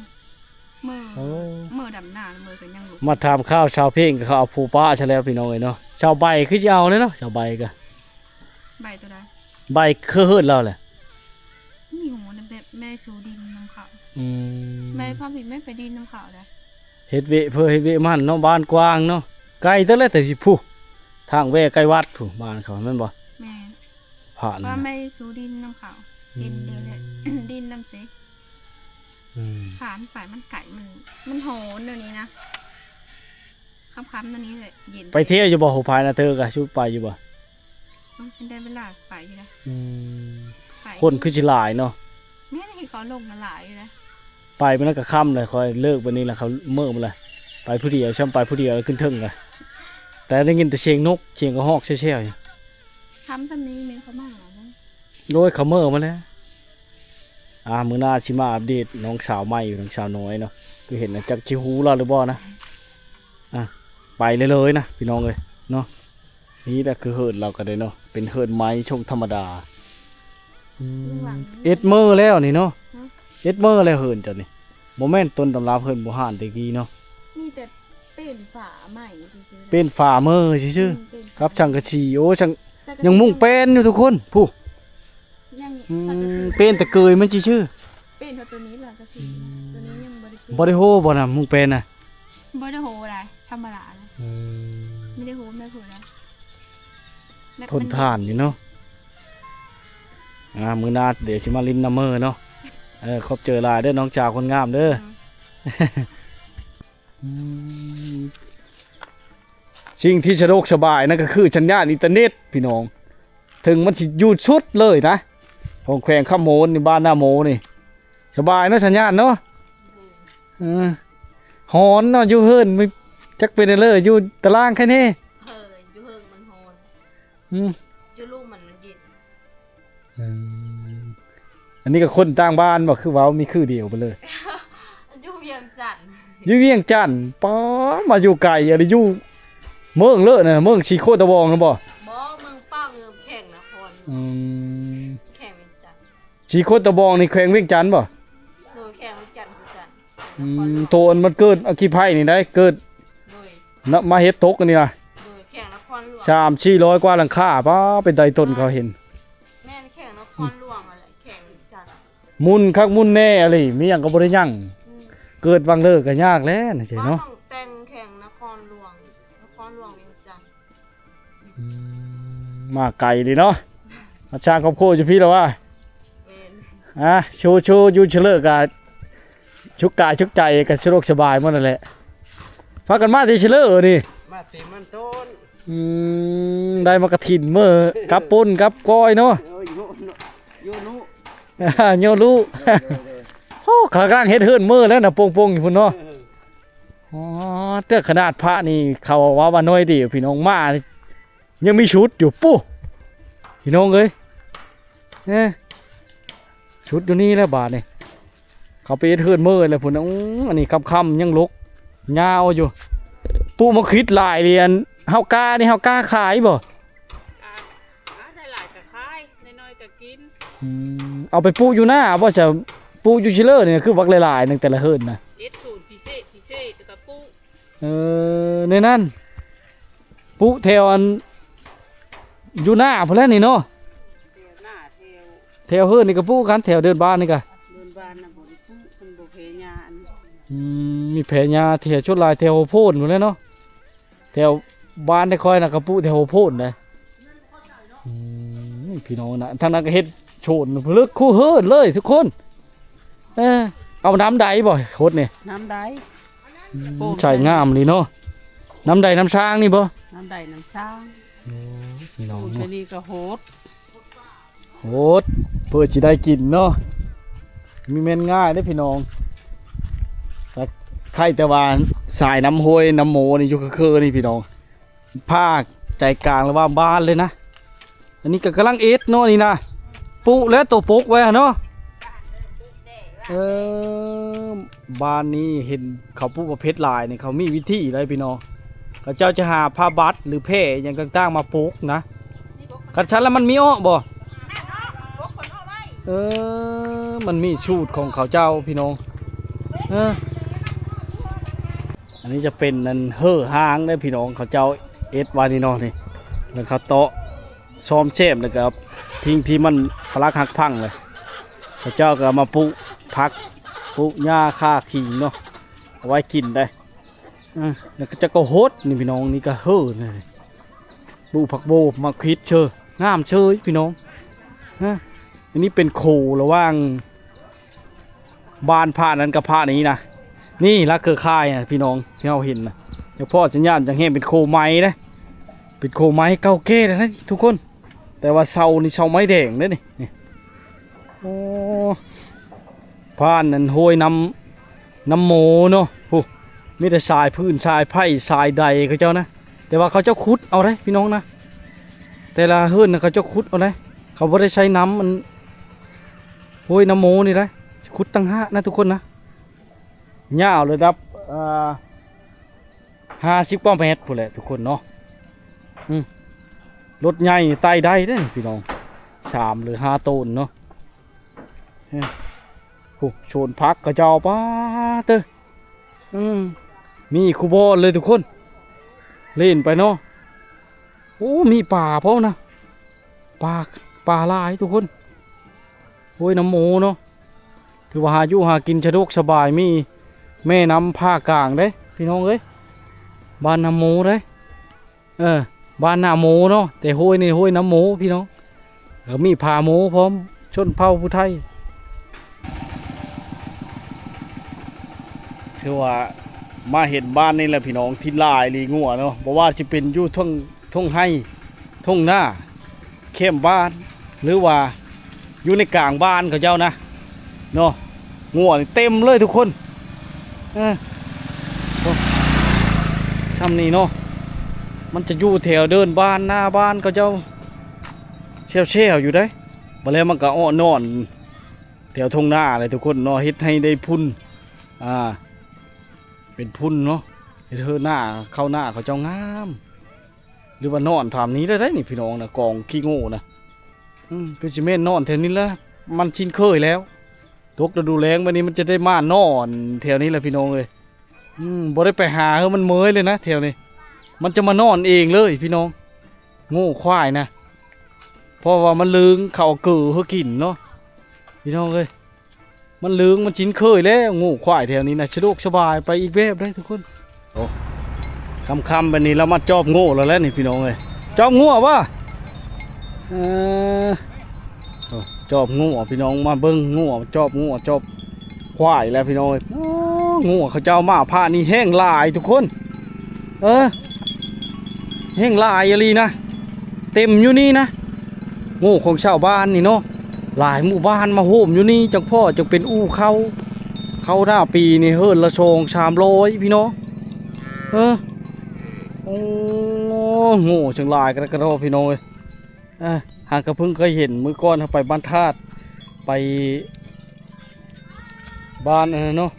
ເມີ ໂອ້ ເມີດຳນາ ເມີກໍຍັງຫຼຸດ. ມາຖາມຂ່າວຊາວເພັງ ກໍເຂົາເອົາຜູ້ປະຊະແລ້ວ ພີ່ນ້ອງເອີຍເນາະ. ຊາວໃບຄືຊິເອົາແລ້ວເນາະ ຊາວໃບກໍ. ໃບໂຕໃດ? ໃບຄືເຮີດລາວແຫຼະ. ມີຫູນະ ແບບແມ່ສູ່ດິນນຳເຂົາ. ອືມ ແມ່ພາພີ່ແມ່ໄປດິນນຳເຂົາແຫຼະ. ເຮັດວຽກເພື່ອເຮັດວຽກມັນເນາະ ບ້ານກວ້າງເນາະ. ໄກເຕີບແຫຼະ ແຕ່ພຸ້ນ ທາງແວ່ໃກ້ວັດພຸ້ນ ບ້ານເຂົາແມ່ນບໍ່? ແມ່ນ. ຜ່ານ ວ່າແມ່ສູ່ດິນນຳເຂົາ. ອືມ ດິນເດີແຫຼະ ດິນນຳເຊ. ອືມ ຂານໄປມັນໄກ ມັນ ມັນຮ້ອນແນວນີ້ນະ ຄ່ຳໆແນວນີ້ແຫຼະ ເຢັນ. ໄປທ່ຽວຢູ່ບໍ່ ໂຫ ພາຍນາເທີກະ ຊຸໄປຢູ່ບໍ່? ເອີ ເປັນໄດ້ເວລາໄປຢູ່ນະ. ອືມ ໄປ ຄົນຄືຊິຫຼາຍເນາະ. ແມ່ນ ເຫັນເຂົາລົງນະຫຼາຍຢູ່ນະ. ໄປມື້ນັ້ນກໍຄ່ຳເລີຍ ຂ້ອຍເລີກບັດນີ້ລະ ເຂົາເມີໝົດລະ. ໄປຜູ້ດຽວ ຊ່ຳໄປຜູ້ດຽວຂຶ້ນເທິງລະ ແຕ່ໄດ້ຍິນແຕ່ສຽງນົກ ສຽງກະຮອກແຊວໆຢູ່. ຄ່ຳຊ່ຳນີ້ແມ່ນເຂົາມາແລ້ວ. ໂດຍ ເຂົາເມີມາແລ້ວ. ອ່າ ມື້ໜ້າຊິມາອັບເດດນ້ອງສາວໃໝ່ຢູ່ ນ້ອງສາວນ້ອຍເນາະ. ຄືເຫັນນະ ຈັກຊິຮູ້ລາວຫຼືບໍ່ນະ. ອ່າ ໄປເລີຍໆນະ ພີ່ນ້ອງເອີຍເນາະ. ນີ້ແຫຼະຄືເຮືອນລາວກໍໄດ້ເນາະ ເປັນເຮືອນໄມ້ຊົງທຳມະດາ. ອືມ ເອັດເມີແລ້ວນີ້ເນາະ. ຮະ? ເອັດເມີແລ້ວເຮືອນເຈົ້ານີ້. ບໍ່ແມ່ນຕົ້ນຕຳລາເຮືອນບູຮານແຕ່ກີ້ເນາະ. ມີແຕ່ ເປັນຝາໃໝ່ຊື່ໆ ເປັນຝາເມີຊື່ໆ. ອືມ ເປັນຝາ ກັບສັງກະສີ. ໂອ້ ສັງ ສັງກະສີ ຍັງມຸງແປ້ນຢູ່ທຸກຄົນ ຜູ້ ຍັງ ອືມ ສັງກະສີ ເປັນແຕ່ເກີຍມັນຊື່ໆ. ເປັນເທົ່າໂຕນີ້ລະກະສີ. ອືມ ໂຕນີ້ຍັງບໍ່ໄດ້ເປັນ ບໍ່ໄດ້ໂຮບໍ່ນະ ມຸງແປ້ນນະ? ບໍ່ໄດ້ໂຮໄດ໋ ທຳມະດານະ. ອືມ ບໍ່ໄດ້ໂຮແມ່ຜູ້ໃດ໋ ແບບ ທົນທານຢູ່ເນາະ. ອ່າ ມື້ໜ້າດຽວຊິມາຫຼິ້ນນຳເມີເນາະ. ເອີ ຂອບໃຈຫຼາຍເດີ ນ້ອງສາວຄົນງາມເດີ. ອືມ ອືມ ສິ່ງທີ່ສະດວກສະບາຍນັ້ນກໍຄືສັນຍານອິນເຕີເນັດພີ່ນ້ອງ ເຖິງມັນຊິຢູ່ສຸດເລີຍນະ ຂອງແຂວງຄຳມ່ວນນີ້ ບ້ານນາໂມນີ້ ສະບາຍເນາະ ສັນຍານເນາະ. ເອີ ຮ້ອນເນາະ ຢູ່ເຮືອນ ຈັກເປັນແນວເລີ ຢູ່ຕາລາງໃຄແນ່. ເອີ ຢູ່ເຮືອນມັນຮ້ອນ. ອືມ ຢູ່ລຸ່ມມັນ ມັນເຢັນ. ອືມ ອັນນີ້ກໍຄົນຕ່າງບ້ານບໍ່ ຄືເວົ້າມີຄືດຽວໄປເລີຍ? ຢູ່ວຽງຈັນ. ຢູ່ວຽງຈັນ. ປ້າ ມາຢູ່ໄກ ອັນນີ້ຢູ່ເມືອງເລີນະ ເມືອງສີໂຄດຕະບອງນະບໍ່? ບໍ່ ເມືອງປາກເງິນ ແຂວງນະຄອນ. ອືມ ແຂວງວຽງຈັນ. ສີໂຄດຕະບອງນີ້ແຂວງວຽງຈັນບໍ່? ໂດຍ ແຂວງວຽງຈັນຄືກັນ. ອືມ ໂຕອັນມັນເກີດອັກຄີໄພນີ້ໄດ໋ ເກີດ ໂດຍ ນະ ມາເຮັດຕົກອັນນີ້ນະ. ໂດຍ ແຂວງນະຄອນຫຼວງ ສາມສີ່ຮ້ອຍກວ່າຫຼັງຄາ. ປ້າ ເປັນໄດຕົ້ນເຂົາເຫັນ. ແມ່ນ ແຂວງນະຄອນຫຼວງຫັ້ນແຫຼະ ແຂວງວຽງຈັນ. ໝຸ່ນຄັກໝຸ່ນແນ່ອີ່ຫຼີ ມີຫຍັງກໍບໍ່ໄດ້ຫຍັງ. ອືມ ເກີດວັງເລີກໍຍາກແລ້ວ ຈັ່ງຊີ້ເນາະ. ບ້ານໜອງແຕ່ງ ແຂວງນະຄອນຫຼວງ ນະຄອນຫຼວງວຽງຈັນ. ອືມ ມາໄກເດເນາະ ມາສ້າງຄອບຄົວຢູ່ພີ້ລະວ່າ. ແມ່ນ. ອ່າ ໂຊໆ ຢູ່ເຊີເລີກະ ສຸກກາຍສຸກໃຈ ກະສະດວກສະບາຍໝົດນັ້ນແຫຼະ. ພາກັນມາແຕ່ເຊີເລີນີ້? ມາແຕ່ມັນຕົ້ນ. ອືມ ໄດ້ມາກະຖິນເມີກັບປຸ້ນກັບກ້ອຍເນາະ. ໂອ້ຍ ໂຍ ໂຍ ໂຍລຸ ໂຍລຸ. ໂອ້ ເຂົາກຳລັງເຮັດເຮືອນເມີແລ້ວນະ ໂປ່ງໆຢູ່ພຸ້ນເນາະ. ອໍ ເທື່ອຂະໜາດພະນີ້ເຂົາເວົ້າວ່າໜ້ອຍດຽວ ພີ່ນ້ອງມາ ຍັງມີຊຸດຢູ່ ປູ້ ພີ່ນ້ອງເອີຍ. ເອີ ຊຸດຢູ່ນີ້ແຫຼະບາດນີ້ ເຂົາໄປເຮັດເຮືອນເມີແລ້ວພຸ້ນນະ. ໂອ້ ອັນນີ້ຄ່ຳໆຍັງລົກຍາວຢູ່. ປູ້ ມາຄິດຫຼາຍເດ ອັນເຮົາກ້ານີ້ ເຮົາກ້າຂາຍບໍ່? ອ່າ ໄດ້ຫຼາຍກໍຂາຍ ໄດ້ໜ້ອຍກໍກິນ. ອືມ ເອົາໄປປູກຢູ່ນາບໍ່ຊະ? ປູກຢູ່ເຊີເລີນີ້ຄືບັກຫຼາຍໆໜຶ່ງແຕ່ລະເຮືອນນະ. ເຮັດສູນພິເສດ ພິເສດ ແລ້ວກໍປູກ. ເອີ ໃນນັ້ນ ປູກແຖວອັນ ຢູ່ໜ້າພຸ້ນແຫຼະນີ້ເນາະ. ແຖວໜ້າ ແຖວ ແຖວເຮືອນນີ້ກໍປູກກັນ ແຖວເດີ່ນບ້ານນີ້ກະ ເດີ່ນບ້ານນະບໍ່ໄດ້ປູກ ມັນບໍ່ແຜ່ຫຍ້າ. ອືມ ມີແຜ່ຫຍ້າແຖວ ສ່ວນຫຼາຍແຖວຫົວໂພນພຸ້ນແຫຼະເນາະ. ແຖວບ້ານແຕ່ຂ້ອຍນະ ກະປູກແຖວຫົວໂພນເດ້. ອືມ ພີ່ນ້ອງນະ ທາງນັ້ນກະເຮັດໂຊນເລິກຄູ່ເຮີນເລີຍທຸກຄົນ. ເອີ ເອົານ້ຳໃດບໍ່ ຫົດນີ້? ນ້ຳໃດ. ອືມ ໂອ້ ໃສ່ງາມອີ່ຫຼີເນາະ. ນ້ຳໃດນ້ຳຊາງນີ້ບໍ່? ນ້ຳໃດນ້ຳຊາງ. ໂອ້ ພີ່ນ້ອງ ໂອ້ ເນາະ ຕົວນີ້ກະຫົດ. ໂອດ ເພື່ອຊິໄດ້ກິນເນາະ ມີແມ່ນງ່າຍເດ້ພີ່ນ້ອງ ກໍໄຄແຕ່ວ່າສາຍນ້ຳຫ້ວຍນ້ຳໂມນີ້ຢູ່ເຄີໆນີ້ພີ່ນ້ອງ ພາກໃຈກາງລະຫວ່າງບ້ານເລີຍນະ. ອັນນີ້ກໍກຳລັງເຮັດເນາະນີ້ນະ ປຸແລ້ວໂຕປົກໄວ້ຫັ້ນເນາະ. ເອີ ບ້ານນີ້ເຫັນເຂົາປູກໝາກເຜັດຫຼາຍນີ້ ເຂົາມີວິທີໃດພີ່ນ້ອງ ເຂົາເຈົ້າຈະຫາຜ້າບັດ ຫຼື ແພ້ຫຍັງຕ່າງໆມາປົກນະ. ຄັນຊັ້ນແລ້ວມັນມີອອກບໍ່? ເອີ ມັນມີສູດຂອງເຂົາເຈົ້າພີ່ນ້ອງ. ເອີ ອັນນີ້ຈະເປັນອັນເຫີຫ້າງເດ້ພີ່ນ້ອງ ເຂົາເຈົ້າເຮັດໄວ້ນີ້ເນາະນີ້ ແລ້ວເຂົາເຕາະ ສ້ອມແຊມ ແລ້ວກໍສິ່ງທີ່ມັນປະລັກຫັກພັງເລີຍ ເຂົາເຈົ້າກໍເອົາມາປູກຜັກ ປູກຫຍ້າ ຂ່າ ຂີງເນາະ ເອົາໄວ້ກິນໄດ້. ເອີ ແລ້ວເຂົາເຈົ້າກໍຫົດນີ້ພີ່ນ້ອງ ນີ້ກໍເຫີນີ້ ປູກຜັກໂບ ໝາກຂິດເຊີ ງາມເຊີຍພີ່ນ້ອງ. ເອີ ອັນນີ້ເປັນໂຄລະຫວ່າງ ບ້ານພະນັ້ນກັບພະນີ້ນະ ນີ້ລະເຄືອຂ່າຍນະພີ່ນ້ອງ ທີ່ເຮົາເຫັນນະ ຈະພໍ້ຈະຍາມຈັ່ງແຮງ ເປັນໂຄໄມ້ເດ້ ເປັນໂຄໄມ້ເກົ່າແກ່ແລ້ວນະທຸກຄົນ. ແຕ່ວ່າເສົານີ້ເສົາໄມ້ແດງເດ້ນີ້ ນີ້ ໂອ້ ຜ່ານອັນຫ້ວຍນ້ຳ ນ້ຳໂມເນາະ ຜູ້ ມີແຕ່ສາຍຟືນສາຍໄຟສາຍໃດເຂົາເຈົ້ານະ ແຕ່ວ່າເຂົາເຈົ້າຂຸດເອົາເດ້ພີ່ນ້ອງນະ ແຕ່ລະເຮືອນນະເຂົາເຈົ້າຂຸດເອົາເດ້ ເຂົາບໍ່ໄດ້ໃຊ້ນ້ຳອັນ ຫ້ວຍນ້ຳໂມນີ້ເດ້ ຂຸດຕ່າງຫາກນະທຸກຄົນນະ. ຍາວລະດັບ ເອີ ຫ້າສິບກວ່າແມັດພຸ້ນແຫຼະທຸກຄົນເນາະ. ອືມ ລົດໃຫຍ່ໄຕ່ໄດ້ເດ້ພີ່ນ້ອງ ສາມຫຼືຫ້າໂຕນເນາະ. ເອີ ໂອ້ ໂຊນຜັກເຂົາເຈົ້າ ປາດເຕີ ອືມ ມີຄູ່ບ່ອນເລີຍທຸກຄົນ ເລ່ນໄປເນາະ. ໂອ້ ມີປາພ້ອມນະ ປາ ປາຫຼາຍທຸກຄົນ. ຫ້ວຍນ້ຳໂມເນາະ ຖືວ່າຫາຢູ່ຫາກິນສະດວກສະບາຍ ມີແມ່ນ້ຳພາກາງເດ້ພີ່ນ້ອງເອີຍ ບ້ານນ້ຳໂມເດ້. ເອີ ບ້ານນາໂມເນາະ ແຕ່ຫ້ວຍນີ້ຫ້ວຍນ້ຳໂມພີ່ນ້ອງ ແລ້ວມີຜາໂມພ້ອມ ຊົນເຜົ່າຜູ້ໄທ. ຖືວ່າມາເຫັນບ້ານນີ້ແຫຼະພີ່ນ້ອງ ທີ່ຫຼາຍອີ່ຫຼີງົວເນາະ ບໍ່ວ່າຊິເປັນຢູ່ເທິງທົ່ງໄຮ່ທົ່ງນາ ແຄມບ້ານ ຫຼືວ່າຢູ່ໃນກາງບ້ານເຂົາເຈົ້ານະເນາະ ງົວນີ້ເຕັມເລີຍທຸກຄົນ. ເອີ ໂອ້ ຊ່ຳນີ້ເນາະ ມັນຈະຢູ່ແຖວເດີ່ນບ້ານໜ້າບ້ານເຂົາເຈົ້າ ແຊວໆຢູ່ເດ້. ບາດແລ້ວມັນກໍເອາະນອນແຖວທົ່ງນາແຫຼະທຸກຄົນເນາະ ເຮັດໃຫ້ໄດ້ຝຸ່ນ ອ່າ ເປັນຝຸ່ນເນາະ ເຮັດເຮີໜ້າເຂົ້າໜ້າເຂົາເຈົ້າງາມ. ຫຼືວ່ານອນຖາມນີ້ໄດ້ໄດ໋ນີ້ພີ່ນ້ອງນະ ກອງຂີ້ໂງ່ນະ. ອືມ ຄືຊິແມ່ນນອນແຖວນີ້ລະ ມັນຊິນເຄີຍແລ້ວ ຕົກລະດູແລ້ງບາດນີ້ມັນຈະໄດ້ມານອນແຖວນີ້ລະພີ່ນ້ອງເອີຍ. ອືມ ບໍ່ໄດ້ໄປຫາໃຫ້ມັນເມີຍເລີຍນະແຖວນີ້ ມັນຈະມານອນເອງເລີຍພີ່ນ້ອງ ໂງ່ຄວາຍນະ ເພາະວ່າມັນເລີງເຂົ້າເກີເຮົາກິນເນາະ ພີ່ນ້ອງເອີຍ. ມັນເລີງ ມັນຊິນເຄີຍແລ້ວ ໂງ່ຄວາຍແຖວນີ້ນະ ສະດວກສະບາຍໄປອີກແບບໄດ໋ທຸກຄົນ. ໂອ້ ຄ່ຳໆແບບນີ້ລາວມາຈອບໂງ່ແລ້ວແຫຼະນີ້ພີ່ນ້ອງເອີຍ ຈອບງົວບໍ່? ເອີ ໂອ້ ຈອບງົວພີ່ນ້ອງ ມາເບິ່ງງົວ ຈອບງົວ ຈອບຄວາຍແລ້ວພີ່ນ້ອງເອີຍ. ໂອ້ ງົວເຂົາເຈົ້າມາພາກນີ້ແຮງຫຼາຍທຸກຄົນ ເອີ ແຮງຫຼາຍອີ່ຫຼີນະ ເຕັມຢູ່ນີ້ນະ ໂງ່ຂອງຊາວບ້ານນີ້ເນາະ ຫຼາຍໝູ່ບ້ານມາໂຮມຢູ່ນີ້ ຈັ່ງພໍຈັ່ງເປັນອູ່ເຂົ້າ ເຂົ້າໜ້າປີນີ້ເຮີນລະສອງສາມຮ້ອຍພີ່ນ້ອງ. ເອີ ໂອ້ ໂງ່ຈັ່ງຫຼາຍກະດອກກະດໍພີ່ນ້ອງເອີຍ. ເອີ ຫາກະເພິ່ງເຄີຍເຫັນ ມື້ກ່ອນເຮົາໄປບ້ານທາດ ໄປບ້ານອັນນັ້ນເນາະ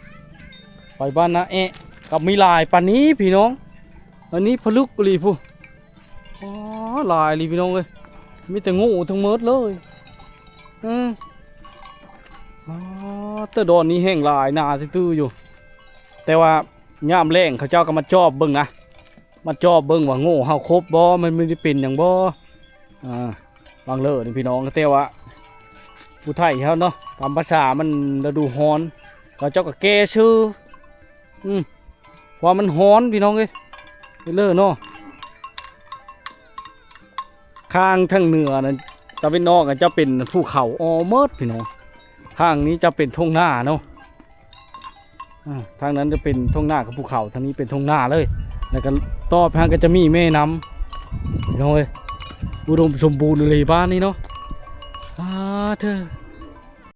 ໄປບ້ານນາແອະ ກໍມີຫຼາຍປານນີ້ພີ່ນ້ອງ. ອັນນີ້ຜະລຶກອີ່ຫຼີພຸ້ນ ອໍ ຫຼາຍອີ່ຫຼີພີ່ນ້ອງເອີຍ ມີແຕ່ໂງ່ທັງໝົດເລີຍ. ເອີ ອໍ ແຕ່ດອນນີ້ແຮງຫຼາຍໜາຕື້ໆຢູ່ ແຕ່ວ່າຍາມແລ້ງເຂົາເຈົ້າກໍມາຈອບເບິ່ງນະ ມາຈອບເບິ່ງວ່າໂງ່ເຮົາຄົບບໍ່ ມັນບໍ່ໄດ້ເປັນຫຍັງບໍ່. ອ່າ ບາງເລີນີ້ພີ່ນ້ອງ ແຕ່ວ່າຜູ້ໄທເຮົາເນາະ ຕາມພາສາມັນລະດູຮ້ອນ ເຂົາເຈົ້າກໍແກ່ຊື່ ອືມ ເພາະວ່າມັນຮ້ອນພີ່ນ້ອງເອີຍ ເລີເນາະ. ຂ້າງທາງເໜືອນັ້ນ ຕາເວັນອອກນັ້ນຈະເປັນພູເຂົາອໍໝົດພີ່ນ້ອງ ທາງນີ້ຈະເປັນທົ່ງນາເນາະ. ອ່າ ທາງນັ້ນຈະເປັນທົ່ງນາກັບພູເຂົາ ທາງນີ້ເປັນທົ່ງນາເລີຍ ແລ້ວກໍຕໍ່ໄປຫັ້ນກໍຈະມີແມ່ນ້ຳ ພີ່ນ້ອງເອີຍ ອຸດົມສົມບູນອີ່ຫຼີບ້ານນີ້ເນາະ. ອ້າເທີ